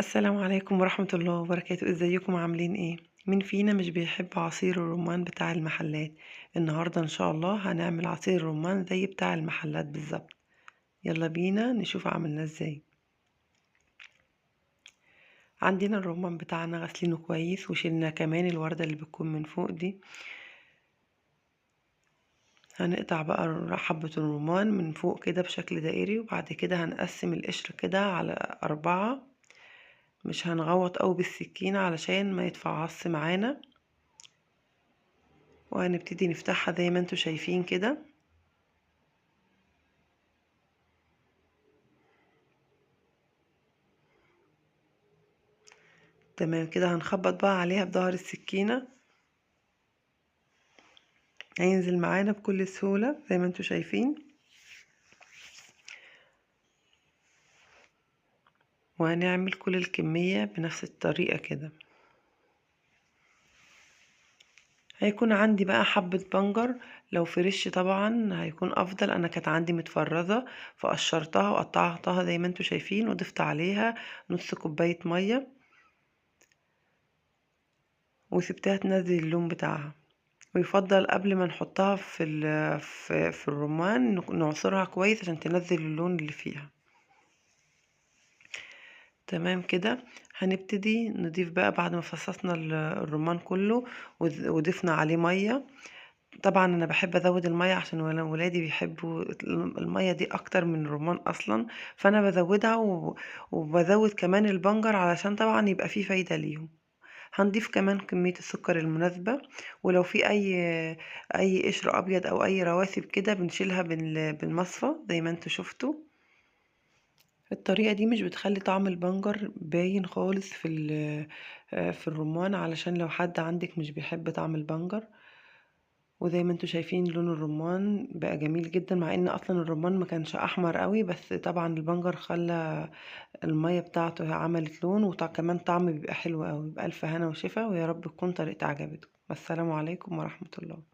السلام عليكم ورحمة الله وبركاته. ازيكم عاملين ايه؟ مين فينا مش بيحب عصير الرمان بتاع المحلات؟ النهاردة ان شاء الله هنعمل عصير الرمان زي بتاع المحلات بالظبط. يلا بينا نشوف عملناه ازاي. عندنا الرمان بتاعنا غسلينه كويس وشيلنا كمان الوردة اللي بتكون من فوق دي. هنقطع بقى حبة الرمان من فوق كده بشكل دائري، وبعد كده هنقسم القشر كده على 4، مش هنغوط قوي بالسكينة علشان ما يتفعصش معانا. وهنبتدي نفتحها زي ما انتوا شايفين كده. تمام كده. هنخبط بقى عليها بظهر السكينة، هينزل معانا بكل سهولة زي ما انتوا شايفين. وهنعمل كل الكمية بنفس الطريقة كده. هيكون عندي بقى حبة بنجر، لو فريش طبعا هيكون افضل. انا كانت عندي متفرزة فقشرتها وقطعتها زي ما انتوا شايفين، وضفت عليها نص كوباية مية وسبتها تنزل اللون بتاعها. ويفضل قبل ما نحطها في الرمان نعصرها كويس عشان تنزل اللون اللي فيها. تمام كده. هنبتدي نضيف بقى بعد ما فصصنا الرمان كله وضفنا عليه مية. طبعا انا بحب ازود المية عشان ولادي بيحبوا المية دي اكتر من الرمان اصلا، فانا بزودها وبزود كمان البنجر علشان طبعا يبقى فيه فايده ليهم. هنضيف كمان كمية السكر المناسبة، ولو في اي قشر ابيض او اي رواسب كده بنشيلها بالمصفى زي ما انتوا شفتوا. الطريقة دي مش بتخلي طعم البنجر باين خالص في الرمان، علشان لو حد عندك مش بيحب طعم البنجر. وزي ما انتوا شايفين لون الرمان بقى جميل جدا، مع ان اصلا الرمان ما كانش احمر قوي، بس طبعا البنجر خلى المية بتاعته عملت لون، وكمان طعم بيبقى حلو قوي. بألف هنا وشفا، ويا رب تكون طريقتي عجبتكم. والسلام عليكم ورحمة الله.